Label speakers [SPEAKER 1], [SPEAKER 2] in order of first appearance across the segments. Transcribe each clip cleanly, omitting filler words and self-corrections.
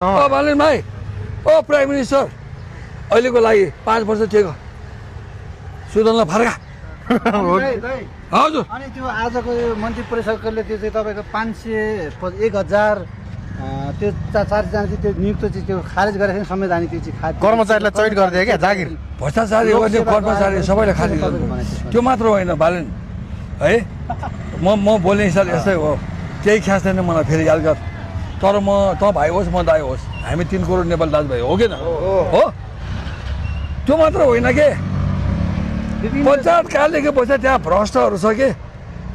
[SPEAKER 1] बालन भाइ ओ prime minister अहिलेको लागि 5 वर्ष टेको सुदनलाई फर्का हजुर।
[SPEAKER 2] अनि त्यो आजको यो मन्त्री परिषदले त्यो चाहिँ तपाईँको 500 1000 त्यो 4जना चाहिँ त्यो नियुक्त चाहिँ त्यो खारेज गरेर संवैधानिक त्यो चाहिँ
[SPEAKER 3] कर्मचारीलाई चयन गरिदियो क्या जागिर
[SPEAKER 1] भ्रष्टाचारी गर्ने कर्मचारी सबैलाई खारेज गर्नु त्यो मात्र होइन बालन है। म बोल्ने हिसाबले यस्तै हो, केही खास छैन मलाई फेरि याद गर। तर म त भाइ होस् म दाइ होस् हामी 3 करोड नेपाल दाजुभाइ हो कि न हो। त्यो मात्र होइन के पञ्चायत कालदेखि पैसा त्यहाँ भ्रष्टहरू छ कि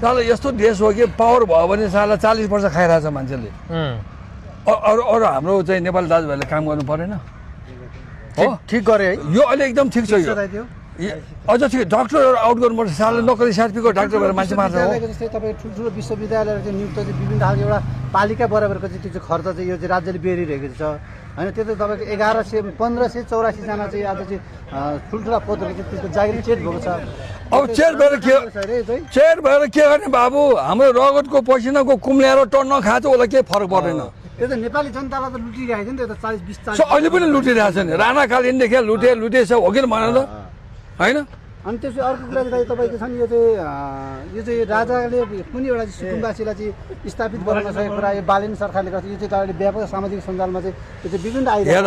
[SPEAKER 1] साला यस्तो देश हो कि पावर भयो भने साला 40 वर्ष खाइरहेछ मान्छेले। अरू हाम्रो चाहिँ नेपाली दाजुभाइले काम गर्नु परेन हो।
[SPEAKER 3] ठिक गरे है
[SPEAKER 1] यो अहिले एकदम ठिक छ। यो अझ ठिक डक्टरहरू आउट गर्नुपर्छ साला नोकरी सार्टिफिकेट डाक्टर भएर मान्छे मार्छ हो।
[SPEAKER 2] जस्तै तपाईँ ठुल्ठुलो विश्वविद्यालयहरू चाहिँ नियुक्त चाहिँ विभिन्न खालको एउटा पालिका बराबरको चाहिँ त्यो चाहिँ खर्च चाहिँ यो चाहिँ राज्यले बेरिरहेको छ होइन। त्यो त तपाईँको 1584 जना चाहिँ आज चाहिँ ठुल्ठुला पदहरू चाहिँ त्यसको जागिर चेट भएको छ।
[SPEAKER 1] अब चेट भएर के गर्ने बाबु, हाम्रो रगतको पसिनाको कुम्ल्याएर टन्न खाएको उसलाई केही फरक पर्दैन।
[SPEAKER 2] त्यो त नेपाली जनतालाई त लुटिरहेको थियो नि, त्यो त 40-20
[SPEAKER 1] अहिले पनि लुटिरहेको छ नि। राणाकालीनदेखि लुटेछ हो कि भन त होइन।
[SPEAKER 2] अनि त्यसपछि अर्को कुरा चाहिँ तपाईँको छ नि यो चाहिँ राजाले कुनै एउटा सुकुम्बासीलाई चाहिँ स्थापित बनाउन सकेको कुरा यो बालेन सरकारले गर्छ। यो चाहिँ तपाईँले व्यापक सामाजिक सञ्जालमा चाहिँ यो चाहिँ विभिन्न आइरहेको